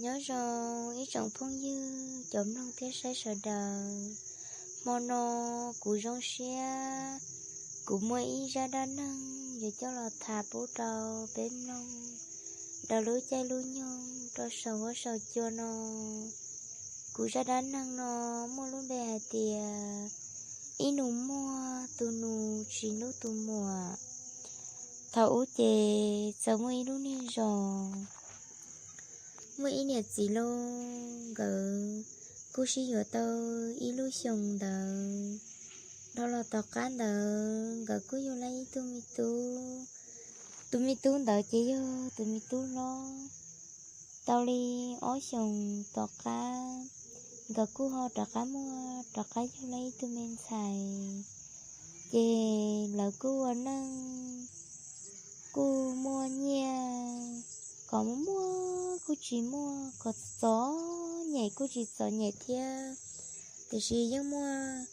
Nyob zoo ib tsoom phooj ywg cov mloog thiab saib sawv daws. Hmo no kuv zoo siab, kuv muaj ib zaj dab neeg yuav coj los tham pub rau peb mloog rau lub caij lub nyoog rau saum huab saum cua no. Kuv zaj dab neeg no muaj lub npe hais tias ib nus muag tus nus tsis hlub tus muam. Thaum ub ces txawm muaj ib lub niag zos, muaj ib niam txiv lauj, nkawd kuj sib yuav tau ib lub xyoos ntawd. Dhau los tom qab ntawd nkawd kuj yug lawm ib tug me tub. Tus me tub ntawd ces yog tus me tub hlob. Tau li ob xyoos tom qab, nkawd kuj ho rov qab muaj, rov qab yug lawm ib tug me ntxhais. Ces lawv kuj ua neej, kuj muaj nyiaj, kom muaj kuj tsis muaj, kom txom nyem kuj tsis txom nyem thiab, tiam sis yeej muaj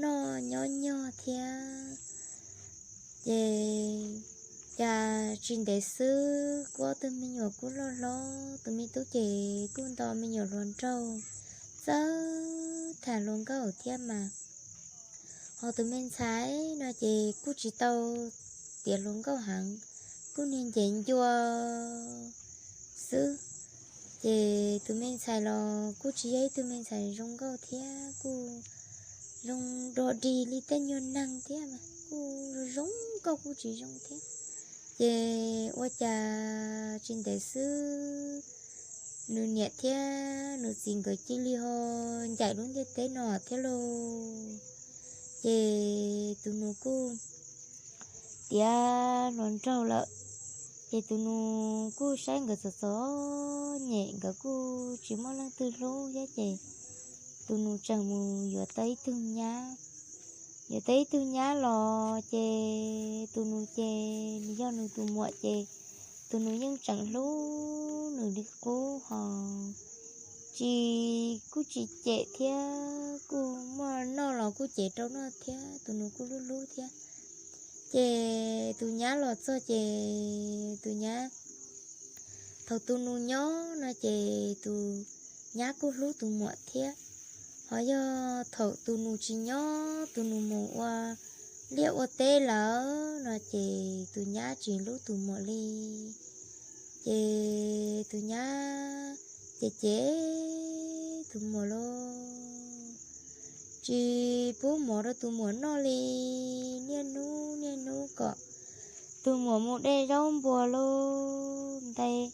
noj nyob nyog thiab. Ces cas tsis ntev xwb kuj ob tug me nyuam kuj loj hlob, tus me tub ces kuj nto me nyuam hluas nraug txawj tham hluas nkauj thiab mas. Ho tus me ntxhais no ces kuj tsis tau tiav hluas nkauj heev, kuj niag ncev ncua xwb. Ces tus me ntxhais los kuj tsis yog ib tug me ntxhais zoo nkauj thiab, kuj zoo dog dig li tej nyuag neeg thiab mas kuj zoo nkauj kuj tsis zoo thiab. Ces ua cas tsis ntev xwb nws niam thiab nws txiv nkawd cia li ho ncaim lub ntiaj teb no thiab lauj. Ces tus nus kuj tiav hluas nraug lawm, ces tus nus kuj saib nkawd txom txom nyem, nkawd kuj tsis muaj leej twg hlub thiab ces tus nus tseem mus yuav tau ib tug nyab. Yuav tau ib tug nyab los ces tus nus ces nws yog nws tus muam ces tus nus yeej tseem hlub nws li qub ho tsis, kuj tsis cem thiab, kuj muaj noj los kuj cev rau noj thiab, tus nus kuj hlub hlub thiab. Ces tus nyab los txog ces tus nyab, thaum tus nus nyob no ces tus nyab kuj hlub tus muam thiab. Ho yog thaum tus nus tsis nyob, tus nus mus ua liaj ua teb lawm no ces tus nyab tsis hlub tus muam li. Ces tus nyab ces cem tus muam lauj, tsis pub mov rau tus muam noj li. Niaj hnub niaj hnub kom tus muam mus de zaub npua lauj, ntais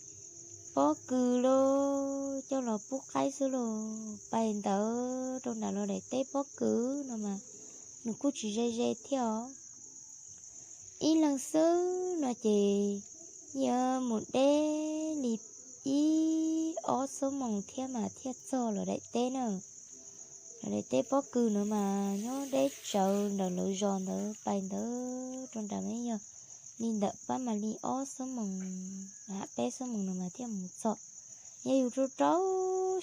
pob kws lauj, coj los pub qaib xwb lauj. Pais ntawd rau nram los daim teb pob kws no mas nws kuj tsis ze ze thiab os. Ib leeg xwb no ces yuav mus deb li ib ob xuab moos thiab mas thiaj txog los daim teb na. Los daim teb pob kws no mas nyob deb tsawv ntawm lawv zos ntawd, pais ntawd rau nram mas yog li ntawm pab mas li ob xuab moos, peb xuab moos no mas thiaj mus txog. Yog yus rau rau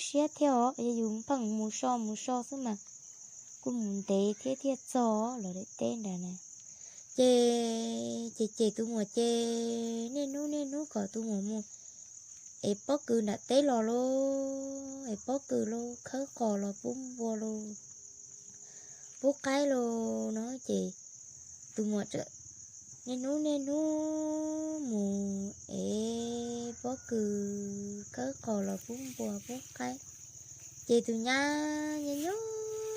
siab thiab os, yog yus pheej mus so mus so xwb mas kuj mus ntev thiab thiaj txog los daim teb nrad na. Ces ces ces tus muam ces niaj hnub niaj hnub kom tus muam mus ev pob kws nram teb los lauj, ev pob kws lauj, khawb qos los pub npua lauj, pub qaib lauj no ces tus muam niaj hnub niaj hnub mus ev pob kws khawb qos los pub npua pub qaib. Ces tus nyab nyob nyob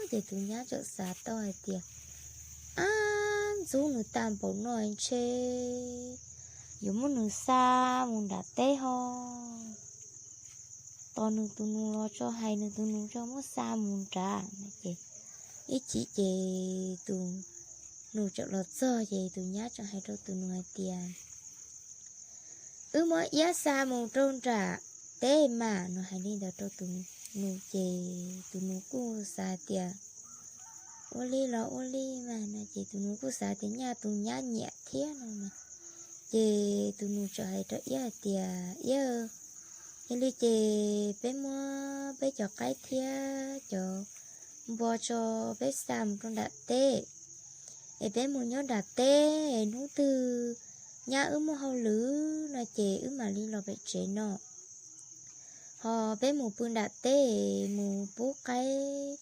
ces tus nyab txawm xav tau hais tias, ab, ntxub nws tag npaum no ntshe yuav muab nws xa mus nram teb ho tos nws tus nus los tso, hais nws tus nus tso muab xa mus nrad no ces ib chim ces tus nus txawm los txog ces tus nyab txawm hais rau tus nus hais tias, wb muab iab xa mus rau nram teb mas no. Hais li ntawd rau tus nus ces tus nus kuj xav tias ua li los ua li mas no ces tus nus kuj xav tias nyaj tus nyab nyiam thiab no mas. Ces tus nus txawm hais rau iab hais tias, iab, yog li ces peb muab peb cov qaib thiab cov npua tso, peb xa mus rau nram teb es peb mus nyob nram teb es hnub twg nyab wb muaj hauj lwm no ces wb mam li los pem tsev no. Os, peb mus pw nram teb, mus pub qaib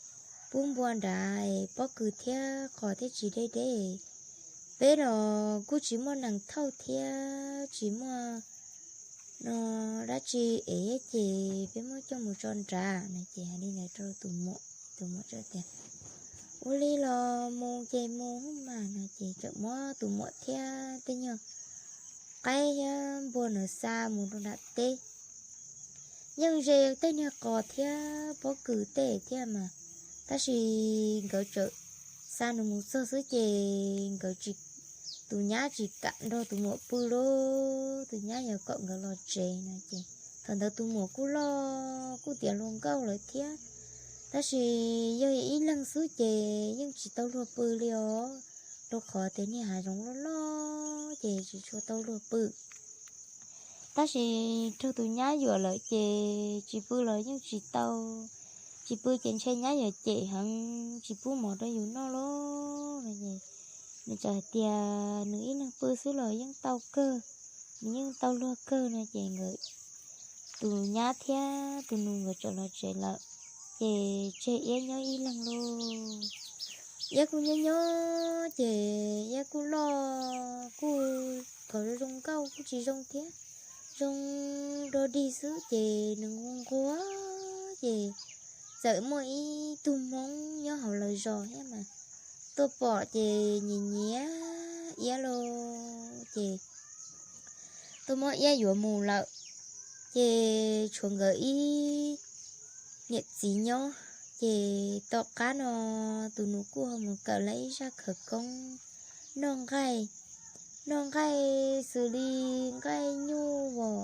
pub npua nrad, pob kws thiab qos thiab tsis deb deb. Peb los kuj tsis muaj nees thauj thiab tsis muaj no dab tsi es ces peb muab coj mus tso nrad no ces hais li ntawd rau tus muam. Tus muam txawm tias, ua li los mus ces mus mas no ces txawm muab tus muam thiab tej nyuag qaib thiab npua na xa mus rau nram teb. Yeej ze tej niag qos thiab pob kws tej thiab mas, tab sis nkawd txawm xa nws mus txog xwb ces nkawd tsis, tus nyab tsis kam nrog tus muam pw lauj, tus nyab yog kom nkawd los tsev no ces thaum ntawd tus muam kuj loj kuj tiav hluas nkauj lawm thiab. Tab sis yog ib leeg xwb ces yeej tsis tau luag pw li os, rau qhov tias niag hav zoov loj loj ces tsis tshua tau luag pw. Tab sis raug tus nyab yuam lawm ces tsis pw los yeej tsis tau, tsis pw ces ntshe nyab yuav cem heev tsis pub mov rau yus noj lauj. Nws txawm hais tias nws ib leeg pw xwb los yeej tau kawg, nws yeej tau luag kawg no ces nkawd, tus nyab thiab tus nus nkawd txawm los tsev lawm, ces tseg Iab nyob ib leeg lauj. Iab kuj nyob nyob ces Iab kuj loj kuj kom zoo nkauj kuj tsis zoo thiab, zoo dog dig xwb ces nws nquag nquag ces txawm muaj ib tug Hmoob nyob hauv lawv zos thiab mas tuaj pom ces nyiam nyiam Iab lauj ces tuaj muab Iab yuav mus lawm, ces tshuav nkawd ib niam txiv nyob. Ces tom qab no tus nus kuj ho mus kawm lawv ib zaj khawv koob noj nqaij, noj nqaij xws li nqaij nyuj vom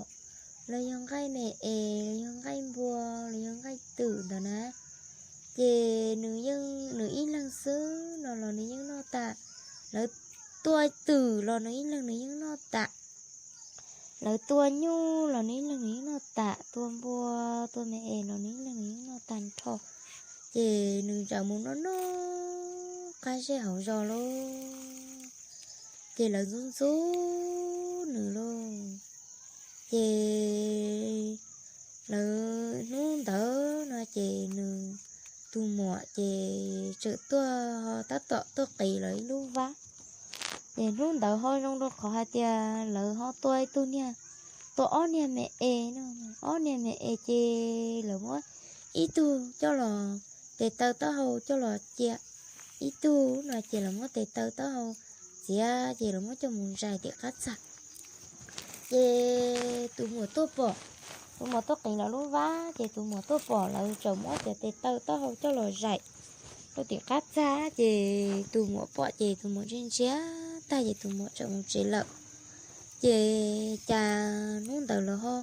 los yog nqaij me es los yog nqaij npua los yog nqaij twm ntawd na. Ces nws yeej, nws ib leeg xwb no los nws yeej noj tas. Lawv tua twm los nws ib leeg nws yeej noj tas, lawv tua nyuj los nws ib leeg nws yeej noj tas, tua npua tua me es los nws ib leeg nws yeej noj tag nrho. Ces nws txawm mus noj noj qab zej hauv zos lauj, ces lawv ntxub ntxub nws lauj. Ces lawv hnub ntawd no ces nws tus muam ces txawm tuaj, tab tom tuaj qiv lawv ib lub vab. Ces hnub ntawd ho zoo rau qhov hais tias lawv ho tua ib tug niag, tua ob niag me es no, ob niag me es ces lawv muab ib tug coj los tes taw taub hau coj los cia, ib tug no ces lawv muab tes taw taub hau txiav ces lawv muab coj mus zais tim qab txag. Ces tus muam tuaj pom, tus muam tuaj qiv lawv lub vab ces tus muam tuaj pom lawv txawm muab cov tes taw taub hau coj los zais rau tim qab txag ces tus muam pom ces tus muam ntsia ntsia tag ces tus muam txawm mus tsev lawm. Ces cas hnub ntawd lawv ho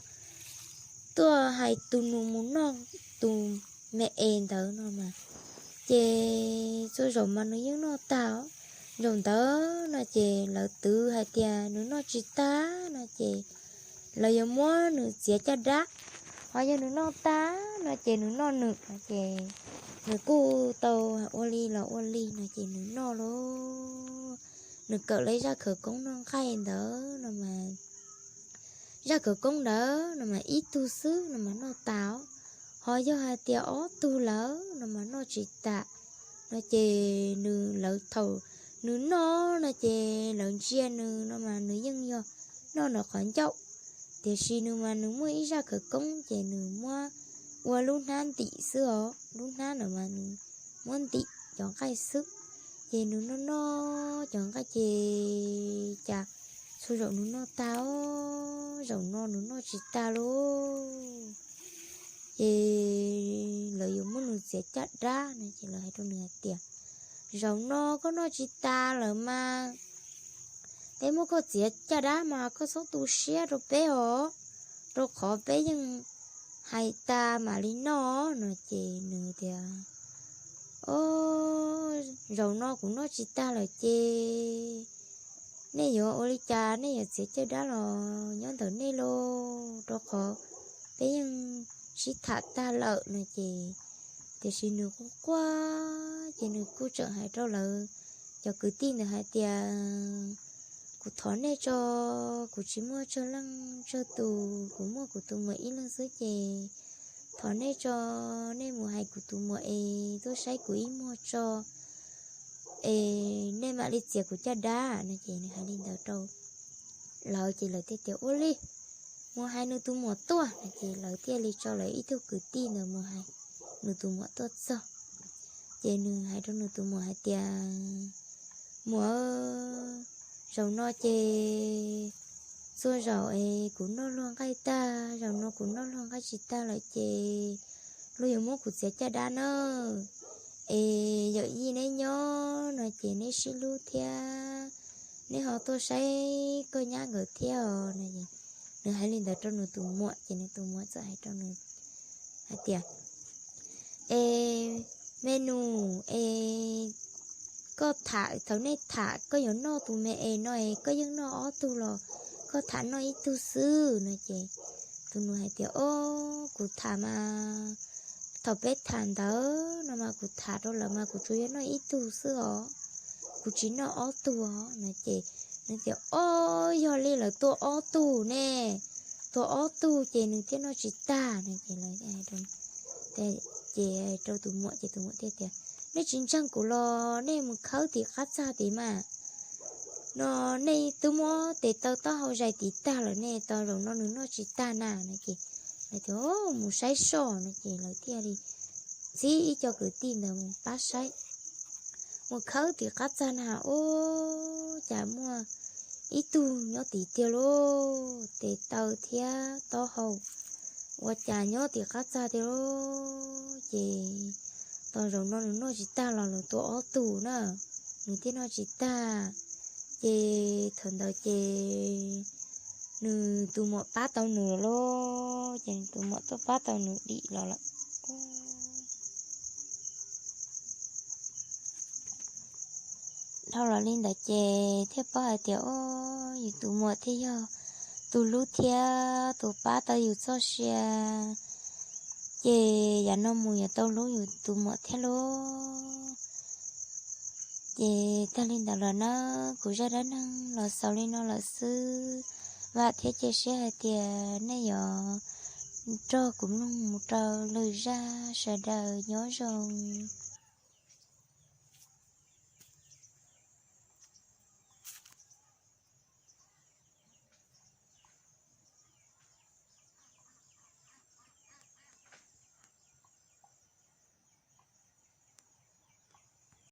tuaj hais tus nus mus noj tus me es ntawd no mas, ces txhua zaum mas nws yeej noj tag os. Zaum ntawd no ces lawv twv hais tias nws noj tsis tag no ces lawv yuav muab nws txiav caj dab, ho yog nws noj tag no ces nws noj nws no ces nws kuj tau ua li los ua li no ces nws noj lauj. Nws kawm lawv zaj khawv koob noj nqaij ntawd no mas, zaj khawv koob ntawd no mas ib tug xwb no mas noj tas, ho yog hais tias ob tug lawm no mas noj tsis tas no ces nws, lawv thaum nws noj no ces lawv ntsia nws no mas nws yeej yog noj nws qhov ncauj, tiam sis nws mas nws muaj ib zaj khawv koob ces nws muab ua lub hnab ntim xwb os, lub hnab no mas nws muab ntim cov nqaij xwb. Ces nws noj noj cov nqaij ces cas txhua zaum nws noj tag os, zaum no nws noj tsis tag lauj. Ces lawv yuav muab nws txiav caj dab no ces lawv hais rau nws hais tias, zaum no koj noj tsis tag lawm mas, peb muab koj txiav caj dab mas koj txhob tu siab rau peb os, rau qhov peb yeej hais tas mam li noj no ces nws tias, o, zaum no kuv noj tsis tag lawm ces nej yuav ua li cas, nej yuav txiav caj dab los nyob ntawm nej lauj, rau qhov peb yeej sib tham tag lawm no ces, tiam sis nws quaj quaj ces nws kuj tseem hais rau lawv cov kwv tij ntawd hais tias, kuv thov nej tso, kuv tsis muaj tsawg leej tsawg tus, kuv muaj kuv tus muam ib leeg xwb ces thov nej tso, nej mus hais kuv tus muam es tuaj saib kuv ib muag tso, es nej mam li txiav kuv caj dab no. Ces nws hais li ntawd rau lawv ces lawv thiaj tias ua li, mus hais nws tus muam tuaj no. Ces lawv thiaj li tso lawv ib tug kwv tij ntawd mus hais nws tus muam tuaj txog. Ces nws hais rau nws tus muam hais tias, muam, zaum no ces txhua zaum es kuv noj luag nqaij tag, zaum no kuv noj luag nqaij tsis tag lawm ces luag yuav muab kuv txiav caj dab nawb. Es yawm yij neb nyob no ces neb sib hlub thiab, neb ho tuaj saib koj nyab nkawd thiab os no. Nws hais li ntawd rau nws tus muam ces nws tus muam txawm hais rau nws hais tias, es me nus, es koj tham, thaum nej tham koj yuav noj tus me es no es koj yeej noj ob tug los koj tham noj ib tug xwb no. Ces tus nus hais tias, o, kuv tham mas, thaum peb tham ntawd no mas kuv tham rau lawv mas kuv tsuas yog noj ib tug xwb os, kuv tsis noj ob tug os no. Ces nws tias, o, yog li lawv tua ob tug ne, tua ob tug ces nws thiaj noj tsis tag no. Ces lawv, ces rau tus muam ces tus muam thiaj tias, nej tsis ntseeg kuv los nej mus khawb tim qab txag tim mas, no nej twb muab tes taw taub hau zais tim tag lawm ne, tos zaum no nws noj tsis tag na no. Ces lawv tias, mus saib soj no. Ces lawv thiaj li txib ib co kwv tij ntawd mus pab saib, mus khawb tim qab txag na, ua cas muaj ib tug nyob tim tiag lauj, tes taw thiab taub hau ua cas nyob tim qab txag tiag lauj. Ces tos zaum no nws noj tsis tag los lawv tua ob tug na, nws thiaj noj tsis tag. Ces thaum ntawd ces nws tus muam pab tau nws lawm lauj, ces nws tus muam tuaj pab tau nws dim los lawm. Dhau los li ntawd ces thiaj paub hais tias, o, yus tus muam thiaj yog tus hlub thiab tus pab tau yus txoj sia, ces yav no mus yuav tau hlub yus tus muam thiab lauj. Ces tag li ntawd los na, kuv zaj dab neeg los xaus li no lawm xwb. Vam thiab cia siab hais tias nej yuav nrog kuv mloog mus rau lwm zaj. Sawv daws nyob zoo.